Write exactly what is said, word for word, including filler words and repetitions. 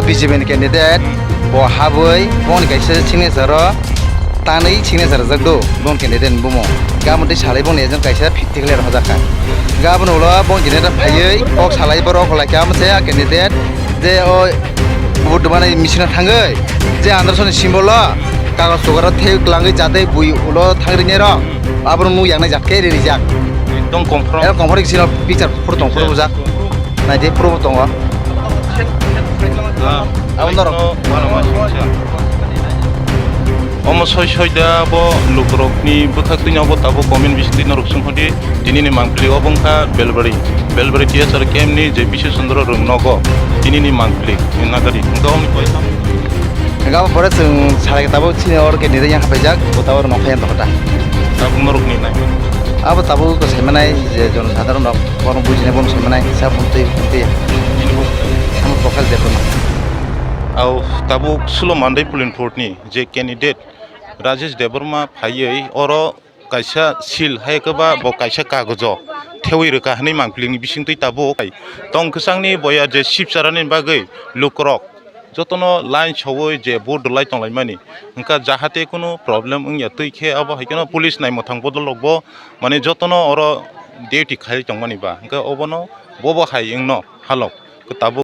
B J P ni candidate bo habwi bongni kaisa signature o tanwi signature rwjak do, bong candidate ni bumung. Gabon tei salai bongni agent kaisa fifty clear hojakha. Gabon ulo bong candidate phaiwi kok salai borok lai kha, omo se a candidate je o vote rwmani misino thangwi je Andhra Soni symbol o kagoj tugaro thei kwlangwi jatwi bui ulo thangrinai rok abono nuk yaknai jat khe ririjak. Ekdom confirm. Ero confirm sino picture photo tong phuru bujak. Naidi photo tongo. Ah, abo norok. Omo soi soi da bo lukurokni bwkhak twino bo tabuk comment bisingtwi norok songkhodi. Tinini mangpili obo wngkha Belbari. Belbari T S R camp ni je Bishu Chandra rwng nogo. Tinini mangpili nagari. Wngkha omo ni koisa. Hingke abo pore chwng salai tabuk chini oro candidate yang hapaijak, bo tabuk rok nokha yang tongkha ta. Tabuk norok ni nai. Abo tabuk ko saimanai je jono sadharon rok bono bujinai bono saimanai sa bumtwi bumtwi. Amo Prakash Debbarma. Au tabuk sulo Mandai Pulinpur ni je candidate Rajesh Debbarma phaiwi oro kaisa seal hai khe ba bo kaisa kagojo thewi rwkha hwnwi mangpili ni bisingtwi tabuk tong kwchangni boya je sip charani bagwi lukurok jotono line sowi je vote rwlai tonglaimani, hwnkha jahate kunu problem wngya twi khe abo hai kheno police naimwthang bodol rokbo mane jotono oro duty khai tongmani ba hwnkhe obono bobo hai wngno halok tabuk.